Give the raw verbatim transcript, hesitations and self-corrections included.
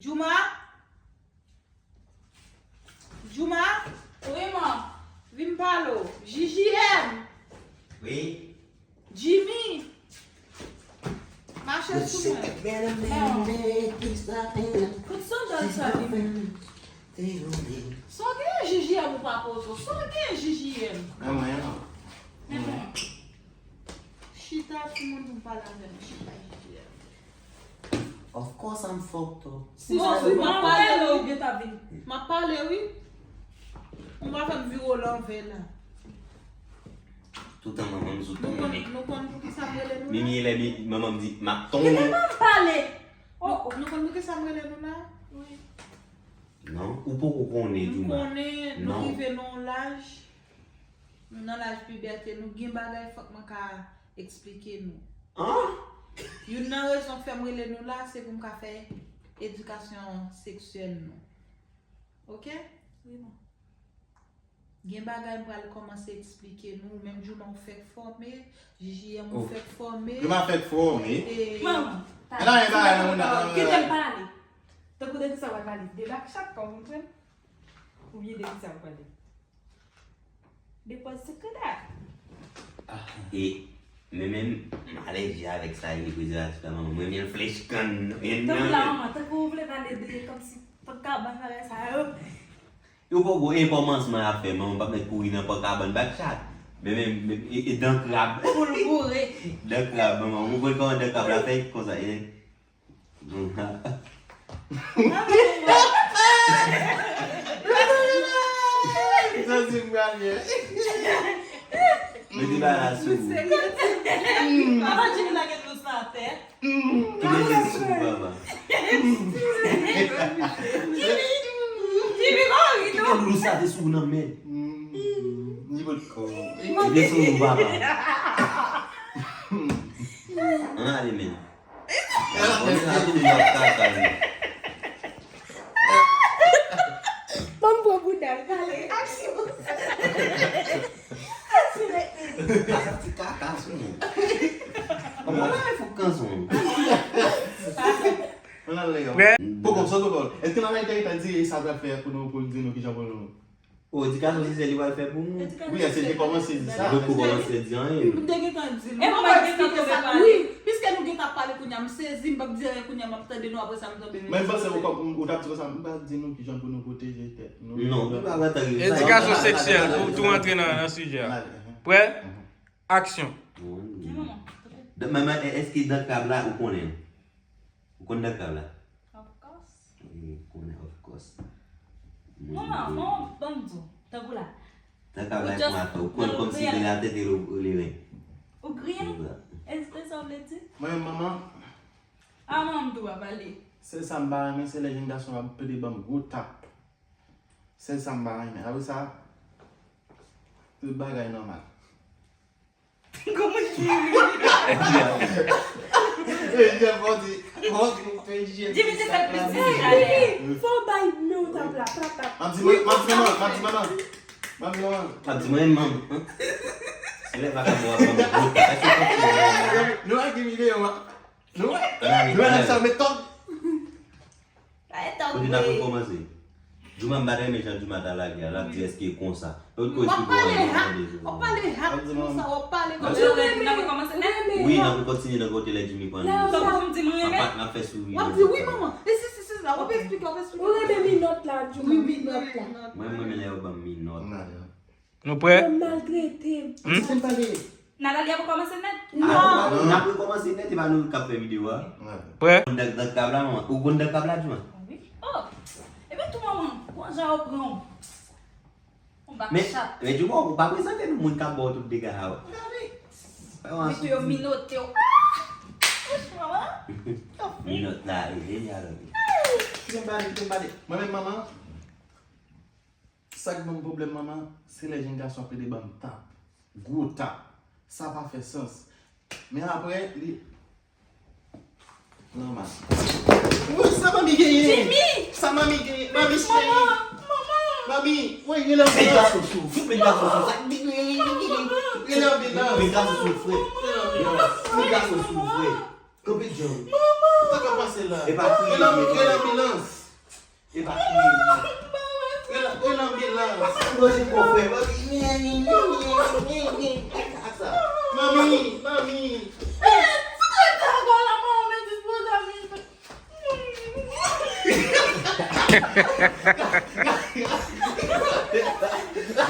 Jouma? Jouma? Wi, man. Vin pale w. J J M. Wi. Jimmy. Mache sou mwen. Bon. Kout sandal sa li menm. Sa w gen J J M ou pa poze w? Sa w gen J J M? Mwen, mwen, non. Men bon. Chita, timoun, pou m pale avè nou. Chita, J J M. Of course I'm fucked up. Si sa se m ap pale, ou gen ta vin. M ap pale, wi. Ou pa fè m vire w lanvè la. Toutan manman m sou ton mimi. Nou konn pou ki sa m rele nou la? Mimi, lè mi, manman m di, "M ap ton." Kite m pale. Nou konn pou ki sa m rele nou la? Wi. Non, ou poko konnen, Jouma. Nou konnen, nou rive nan yon laj, nou nan laj pibète, nou gen bagay fòk mwen ka eksplike nou. An? Youn nan rezon k fè m rele nou la, se pou m ka fè edikasyon seksyèl nou. Oke? Wi, man. Gen bagay m pral kòmanse eksplike nou, menm Jouma ou fèk fòme, J J M ou fèk fòme. Jouma fèk fòme. E manman, kite m pale. Tankou de ki sa w pral pale? De bak chat, kòm ou konprann? Oubyen de ki sa w pral pale? De pòz sekrè. E, men menm, m alèji avèk sa, e prezèvatif la, manman. Mwen, men flèch kann, men nan. Tankou la, manman, tankou ou vle pale de, kòmsi, tankou kabann bagay sa yo. Yo poko e kòmansman y ap fè, manman p ap mèt kouri nan pò kabann bak chat. Men, men, men, e, e dan krab. Pou l boure. Dan krab, manman. Ou konprann kòman dan krab la fèt konsa, e? Santi m pral byen. Mete bagay la sou ou. Papa Jimmy lage dlo sa atè. Kite dlo sou ou, papa. Jimmy, Jimmy, pa ri non. Kite dlo sa te sou ou nan men. Li pot kò. Li te sou ou, papa. Ann ale, men. Bon, sa tou, y ap kaka, men. Ban m pran bouda l, pale. Aksyon. Aksyon, let me. Sa ti kaka sou mwen. Kòman la, fòk kanson. Prè? Poko, sòt poko. Èske nan layita, layita di e sa pral fè pou nou, pou l di nou kijan pou nou? O, edikasyon se sèl li pral fè pou nou. Wi, èske te kòmanse di sa? Li potko kòmanse di anyen. M te gentan di l. E mwen pa gentan tonbe pale. Wi, piske nou gentan pale kounye a, m sezi, m p ap di anyen kounye a, m ap tande nou, apre sa m tonbe. Men m panse ou, ou t ap di konsa, m pa di nou kijan pou nou pwoteje tèt nou. Non, nou pa gentan rive sa. Edikasyon seksyèl, pou tou antre nan, nan sijè a. Prè? Aksyon. Men, men, èske dan krab la, ou konnen l? Ou konn dan krab la? Of course. Wi, konnen, of course. Manman, manman, ban m di w, tankou la. Tankou la, ou just, ou konn kòmsi li la tete le, le ren. Ou griyen? Èske sa w vle di? Mwen, manman. A, manman, m tou pa pale. Sèl sa m pa renmen, se lè jenn gason ap pede ban m gwo tap. Sèl sa m pa renmen. Apre sa, tout bagay nòmal. Kòman Jimmy? Jimmy te fè plis di sa. Fò bay men w tap la, tap, tap. M ap di manman, m ap di manman, m ap di manman. M ap di manman. M ap di mwen menm. Se lè vakabon ap ban m gwo tap. Èske w konn fè nou wè ki videyo a? Nou wè? Nou wè sa metòd? Kote n ap rekòmanse? Jouma, m pa t renmen jan Jouma ta lage a, l ap di èske e konsa. Yo t ko esplike w anyen, w ap pale hap konsa, w ap pale konsa. Wi, n ap kontinye nan kote lè Jimmy pran nou. N ap fè souri. W ap di wi, manman. E si, si, si, la, w ap eksplike, w ap eksplike. Ou renmen minòt la, Jouma, minòt la. Mwen, mwen, men lè yo ban m minòt. Nou prè? Yo maltrete m. Nathalie ap kòmanse nèt? Non. N ap rekòmanse nèt, e pa nou k ap fè videyo a. Prè? Ou konn dan, dan krab la, manman? Ou konn dan krab la, Jouma? Wi. Oh! Epi tou, manman, gon jan yo pran w. Yon bak chat. Men, men Jouma, ou pa prezante nou moun k ap ba w tout dega sa yo. Gade. Mete yo minote w. Ah! Wouch, manman. Minòt la, e jenyal. Kite m pale, kite m pale. Mwen menm, manman, sa k ban m pwoblèm, manman, se lè jenn gason ap pede ban m tap. Gwo tap. Sa pa fè sans. Men apre, li nòmal. Woy, sa manmi genyen? Jimmy! Sa manmi genyen? Manmi cheri! Manman! Manman! Manmi, woy, rele anbilans! Gason sou, fout men gason sou. Sa, rele anbilans! Men gason sou frè. Rele anbilans! Men gason sou frè. Kanpe djanm. Manman! Sa k ap pase la? E pa kriye, rele anbilans. E pa kriye. Rele anbilans. Manje gwo frè. Manmi, manmi.